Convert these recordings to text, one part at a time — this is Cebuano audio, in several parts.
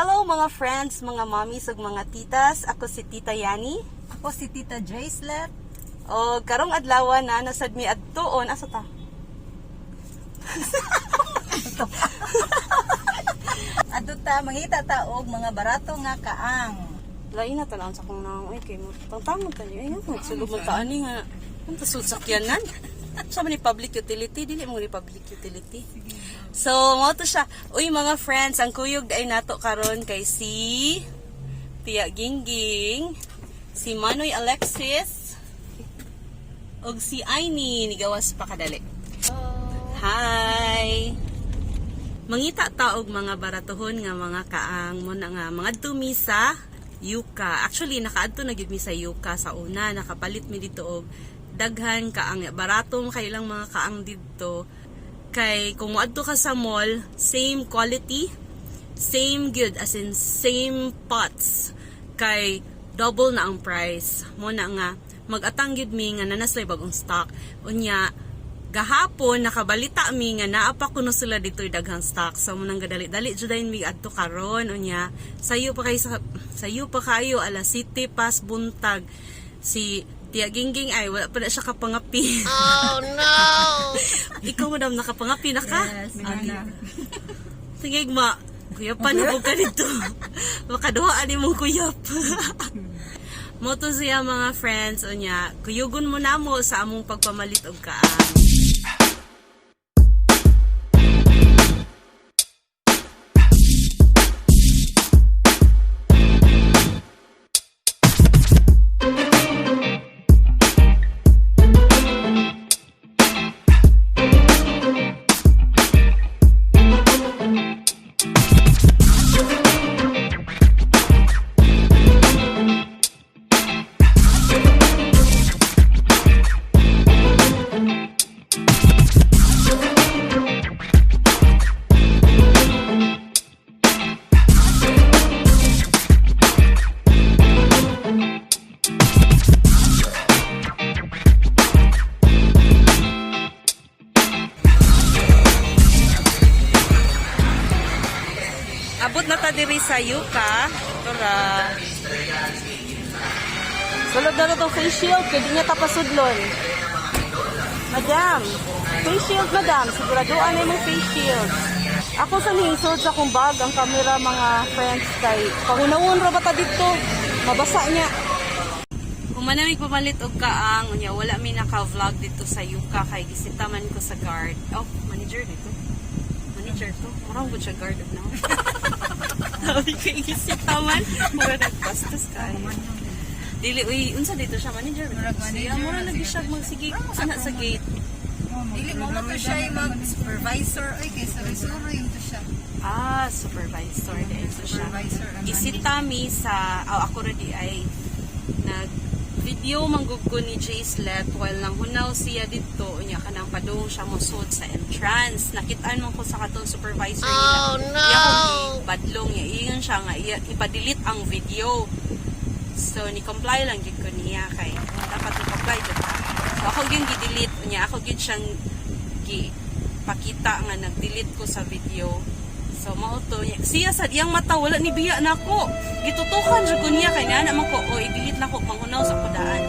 Hello mga friends, mga mommies ug mga titas. Ako si Tita Yani. Ako si Tita Jacelet. O karong adlaw na nasad mi adtuon asa ta? Adto ta mangita ta og mga barato nga kaang. Lain na tan sa kong naong ay kay mo. Tangtangon ta niyo. Ay, magsulog man ta ani nga. Ang tasul sakyanan. Sa man ni public utility, dili mo ni public utility. So, mo to siya. Uy mga friends, ang kuyog ay nato karon kay si Tia Gingging, si Manoy Alexis, ug si Aini ni gawas pa kadali. Hi. Mangita ta og mga baratuhon nga mga kaang mo na nga mga mi sa Yuka. Actually nakaadto na gyud mi sa Yuka sa una, nakapalit mi dito og daghan kaang barato man kay ilang mga kaang didto. Kay kung moadto ka sa mall, same quality, same good as in same pots kay double na ang price mo na nga magatang gyud mi nga nanaslay bagong stock. Unya gahapon nakabalita mi nga naa pa kuno sila dito'y daghang stock, so mo nang gadali-dali jud dayon mi adto karon. Unya sayo pa kay sa sayo pa kayo, alas 7 pas buntag. Si Tia Gingging ay wala pa na siya kapangapi. Oh no. Ikaw, madam, nakapangapi na ka? Yes, Ah, sige, ma. Kuya pa na ka dito. Makaduha ani mong kuyap. Moto siya mga friends, unya, kuyugon mo na mo sa among pagpamalit og kaang. Abot na ta diri sa Yuka. Tora. Sulod na to face shield kay di niya ta pasudlon. Madam, face shield madam, siguraduan na imong face shield. Ako sa nihisod sa akong bag ang kamera mga friends kay pahunawon ra ba ta didto? Mabasa niya. Humanamig pamalit og kaang unya wala mi naka-vlog dito sa Yuka kay gisita man ko sa guard. Oh, manager dito. Manager to. Murang gud siya guard now. Sabi ko gisita man, mura nagbastos kayo. Dili uy, unsa dito siya manager? Murag manager, Siya, mura lagi siya magsige ana sa gate. Dili mo mo to siya mag supervisor oy kay suri-suri yung to siya. Ah, supervisor dito siya. Supervisor ang Gisita mi sa oh, ako ra di ay nag video manggug ko ni Jacelet while nang hunaw siya didto, unya kanang padung siya mosud sa entrance. Nakitaan man ko sa katong supervisor nila. Oh no. Iya ko badlong niya, ingon siya nga iya ipa-delete ang video. So ni comply lang gid ko niya kay dapat ni comply jud ta. So ako gyud gi-delete niya, ako gyud siyang gi pakita nga nag-delete ko sa video. So mao to niya. Siya sa iyang mata wala ni biya nako. Gitutukan jud ko niya kay naa naman ko o i-delete na ko manghunaw sa kudaan.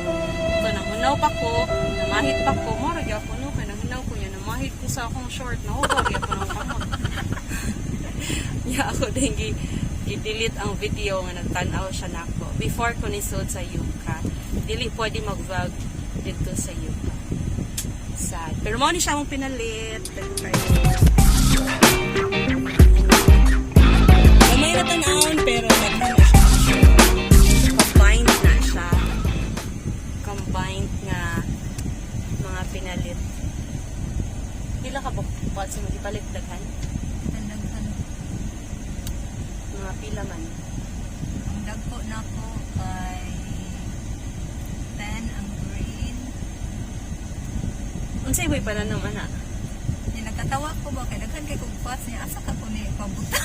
So nanghunaw pa ko, namahit pa ko, mo ra gyud ako no kay nanghunaw ko niya, namahit ko sa akong short, nahugaw gyud ako ng kamot. Niya ako din gi gi-delete ang video nga nagtan-aw siya nako before ko nisod sa Yuka. Dili pwede mag-vlog dito sa Yuka. Sad. Pero mo ni siya mong pinalit. Gamay na tan-awon pero daghan na siya. Combined na siya. Combined nga mga pinalit. Pila ka ba pots mo gipalit daghan? Daghan. Mga pila man. Ang dagko nako kay 10 ang green. Unsay way pananom ana? Ni nagkatawa ko ba kay daghan kay kog pots niya asa ka ko ni pabuta.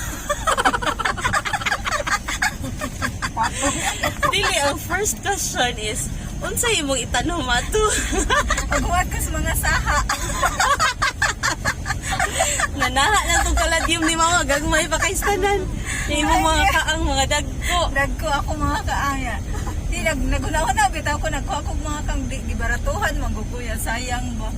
Dili, ang first question is, unsay imong itanom ato? Paghuwag ko sa mga saha. Nanaha lang tong caladium ni mama, gagmay pa kay tanan. Yung imong mga kaang mga dagko. Dagko ako mga kaaya. Di nag nagunahuna bitaw ko nagkuha kog mga kang di, gibaratuhan mangguguya, sayang ba.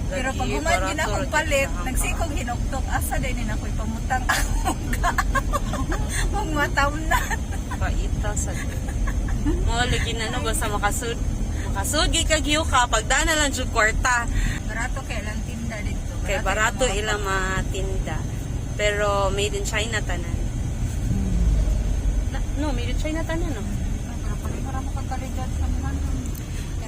Pero pag Lagi, human gid barato akong ra palit, jud sa nagsikog hinuktok asa din ni ako'y pamutang akong kaang. Mong matamnan. Paita sa mo lagi na no basta makasud. Makasud gi kag yuka pagdaan na lang jud kwarta. Barato kay lang tinda dito. Kay barato yung mga ilang matinda. Pero made in China tanan. Na, no, made in China tanan no. Pero pareha ra mo kag kalidad sa mga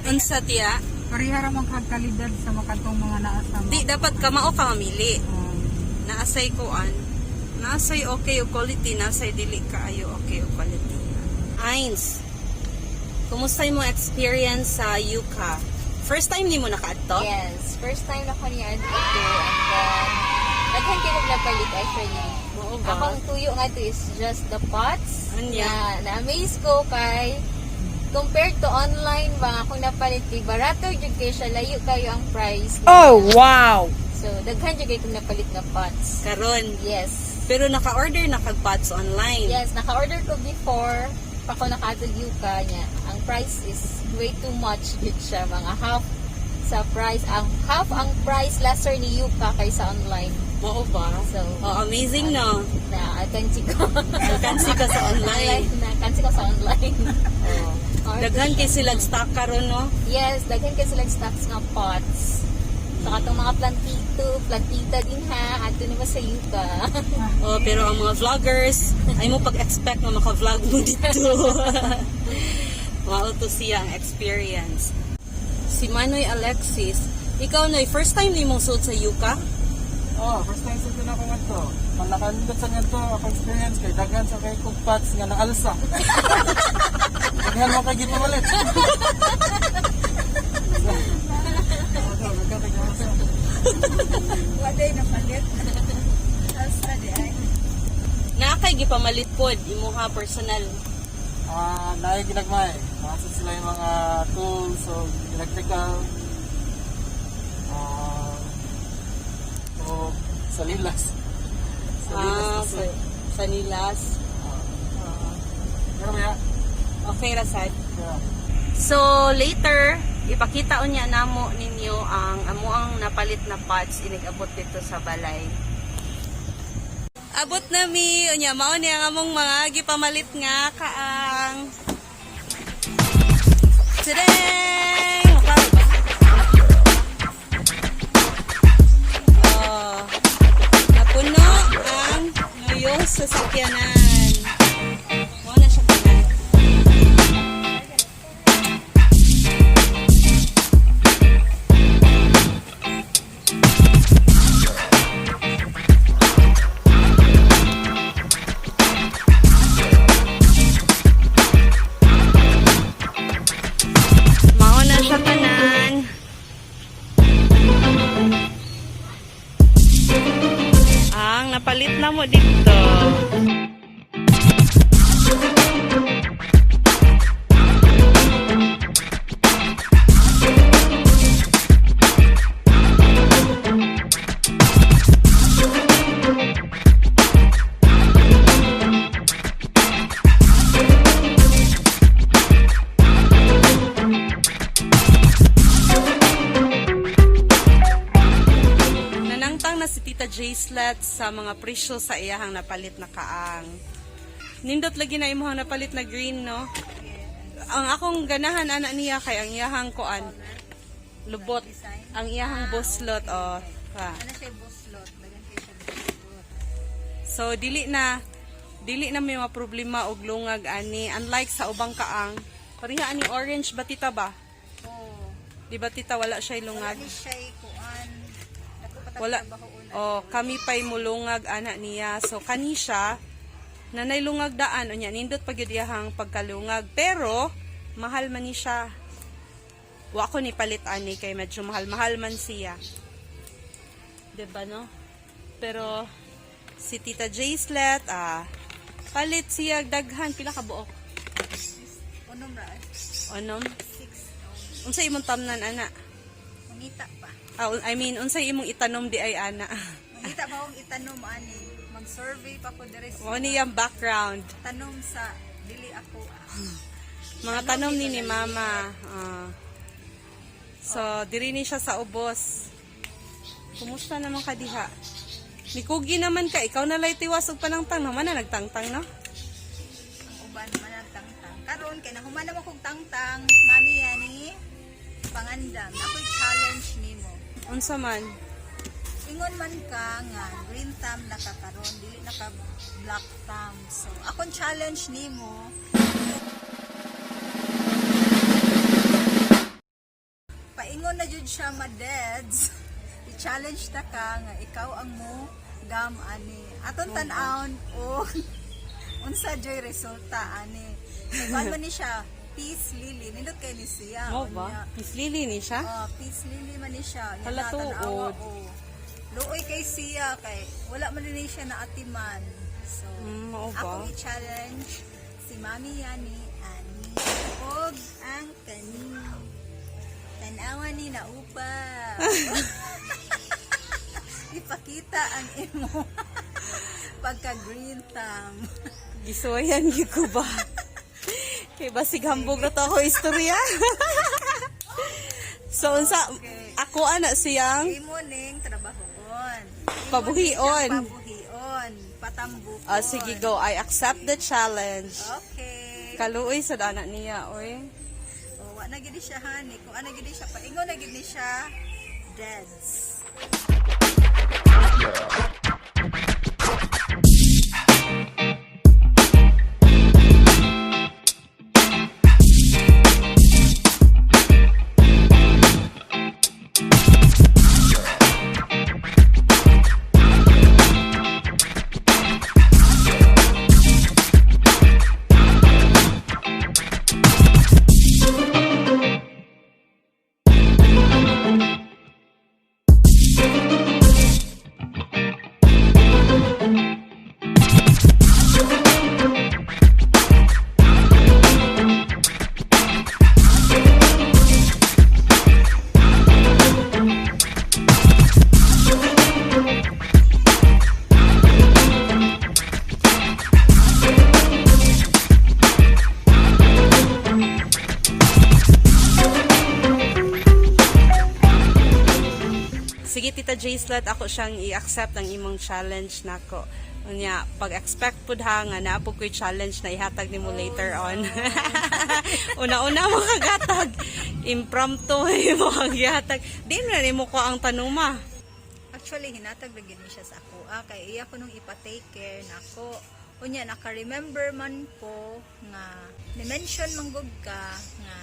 Unsa tiya? Pareha ra mo kag kalidad sa makatong mga naa sa Di dapat kamao ka mamili. Um, Naasay kuan. Naasay okay o quality, naasay dili kaayo okay o quality. Ains. Kumusta imong experience sa Yuka? First time nimo nakaadto? Yes, first time na ko niya dito and then daghan kay kog napalit actually. Oo ba? Akong tuyo nga to is just the pots. Anya? Na na-amaze ko kay compared to online ba akong napalit kay barato jud kay siya, layo kayo ang price. Oh, wow. So daghan jud kay kong napalit na pots. Karon. Yes. Pero naka-order na kag pots online. Yes, naka-order ko before pa ko nakaatog yuka niya. Ang price is way too much jud siya, mga half sa price ang half ang price lesser ni yuka kaysa online. Mao ba? So, Oh, amazing no. na kansi ko. Kansi ka sa online. Na kansi ko sa online. Oh. Daghan kay sila stock karon no. Yes, daghan kay sila stocks nga pots. Saka itong mga plantito, plantita din ha, ato naman sa yuka. Oh, pero ang mga vloggers, ay mo pag-expect na maka-vlog mo dito. Mao to siya ang experience. Si Manoy Alexis, ikaw Noy, first time nimong suot sa yuka? Oh, first time sa na ako ngadto. Malakanindot sa ngadto ako experience kay daghan sa kay kog pots nga naalsa. Daghan mo kay gipamalit. So, daghan kay naalsa. Waday na palit. Asa di ay. Naa kay gipamalit pod imuha personal. Ah, naay ginagmay. Nasa sila yung mga tools o electrical. Ah, o salilas. Salilas Ah, na sa, sila. sa nilas. Ah, pero kaya, Okay ra sad. yeah. So later, ipakita unya namo ninyo ang amuang napalit na pots inigabot dito sa balay. Abot na mi unya mao ni ang among mga gipamalit nga kaang. Today! Mukha ba? Oh, napuno ang ngayong sasakyanan. Mao na siya tanan. Mao na siya tanan. Ang napalit na mo dito. Nanangtang na si Tita Jacelet sa mga presyo sa iyahang napalit na kaang. Nindot lagi na imuhang napalit na green, no? Ang akong ganahan ana niya kay ang iyahang kuan. Lubot. Ang iyahang buslot oh. Ka. Ano siya buslot? Daghan kay siya buslot. So dili na may mga problema og lungag ani unlike sa ubang kaang. Pareha ani orange ba tita ba? Oh. Di ba tita wala siya lungag? Wala ni siya kuan. Dako pa Wala. trabaho una. Oh, kami pa'y mulungag ana niya. So kani siya nanay lungag daan unya nindot pag gyud iyahang pagkalungag pero mahal man ni siya. Wa ko ni palit ani kay medyo mahal-mahal man siya. 'Di ba no? Pero si Tita Jacelet palit siya daghan pila ka buok? Unom ra. Onom? Six. Oh, Unsa imong tamnan ana? Mangita pa. Ah, I mean, unsay imong itanom di ay ana? Kita pa akong itanom ani. Mag-survey pa ko diri sa Mao ni ang background. tanom sa dili ako. Ah. Mga tanom ni Mama. Ah. So, diri ni siya sa ubos. Kumusta naman ka diha? Nikugi naman ka, ikaw na lay tiwas og panangtang naman na nagtangtang no? Ang uban man ang tangtang. Karon kay nahuman naman kog tangtang, Mami Yani, pangandam. Ako'y challenge nimo. Unsa man? Ingon man ka nga green thumb na ka karon, dili na ka black thumb. So, akong challenge nimo, paingon na jud siya ma-deads. I-challenge ta ka nga ikaw ang mo gam ani. Aton tan-awon o unsa joy resulta ani. Kuan man ni siya, peace lily. Nindot kay ni siya. Mo ba? Unya. Miss Lily ni siya? Oh, peace lily man ni siya. Unya Hala, na, tan-awa, tuod. oh. Luoy kay siya kay wala man ni siya naatiman. So, Mao ba? akong i-challenge si Mami Yani ani og ang kani. Tanawa ni naupa. Ipakita ang imo pagka green thumb. Gisuwayan gyud ko ba? Kay basig hambog na to ako istorya. So unsa ako ana siyang Imo ning trabahoon. Imo Pabuhion. ning siyang Pabuhion. Patambukon. Ah, sige go, I accept the challenge. Okay. Kaluoy sa dana niya, oy. Oh, wa na gid siya hani. Kung ana gid siya paingon na gid ni siya deads. Sige Tita Jacelet, ako siyang i-accept ang imong challenge nako. Unya, pag-expect pud ha nga naa pud ko'y challenge na ihatag nimo later on. Una-una mo kagatag. Impromptu mo kagatag. Di na nimo ko ang tanuma. Actually, hinatag ra gid ni siya sa ako. Ah, kay iya ko nung ipa-take care nako. Unya naka-remember man ko nga ni-mention man gud ka nga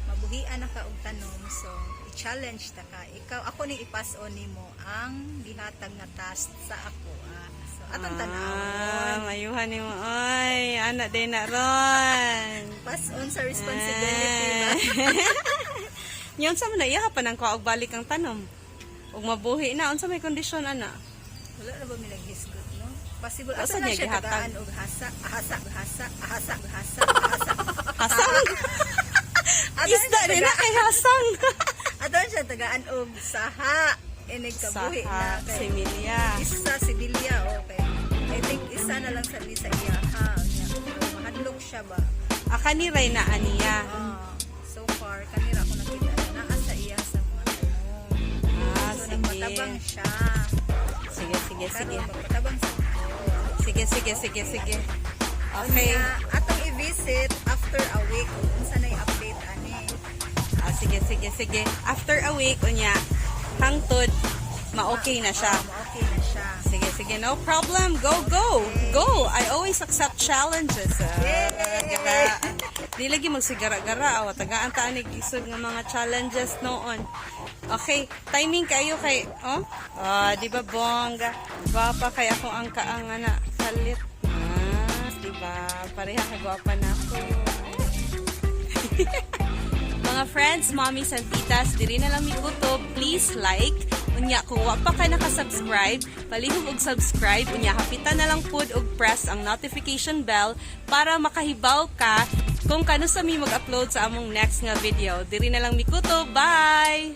mabuhian na ka og tanom, so i-challenge ta ka. Ikaw ako ni i-pass on nimo ang gihatag nga task sa ako. Ah. So atong tan-awon. Ah, mayuhan nimo. Oy, ana din na ron. Pass on sa responsibility ba? Nya unsa man na iya ka pa nang kuha og balik ang tanom. Ug mabuhi na unsa may kondisyon ana? Wala na ba may naghisgot, no? Possible. Asa Asa na niya siya gihatag? tagaan og hasa, hasa, hasa, hasa, hasa, hasa. Hasang. Ato na Isda siya din na kay hasang. Ato na siya tagaan og saha. Inig kabuhi na. Saha, Kay, similya. isa sibilya, okay. I think isa na lang sa sa iya. Ha, unya. Mahadlok siya ba? Aka ni Ray na aniya. Ah, so far, kanira ako nakita na naa sa iya sa mga tanong. Ah, So, sige. nagpatabang siya. Sige, sige, sige. Karon, magpatabang sa Sige, sige, sige, sige. Okay. Unya, atong i-visit after a week kung unsa na update ani. Ah, sige, sige, sige. After a week, unya, hangtod, ma-okay na siya. Ah, okay na siya. Sige, sige, no problem. Go, go! Go! I always accept challenges. Ah, Yay! gara. Di lagi magsigara-gara. Awa, tagaan taan ni gisod nga mga challenges noon. Okay, timing kayo kay, oh? Ah, di ba bongga? Gwapa kay ako ang kaang ana kalit. Ah, di ba? Pareha ka gwapa na ako. Mga friends, mommies, and titas, diri na lang mikutob. Please like. Unya, kung wa pa ka nakasubscribe, palihog og subscribe. Unya, hapitan na lang pud og press ang notification bell para makahibaw ka kung kano sa mi mag-upload sa among next nga video. Diri na lang mikutob. Bye!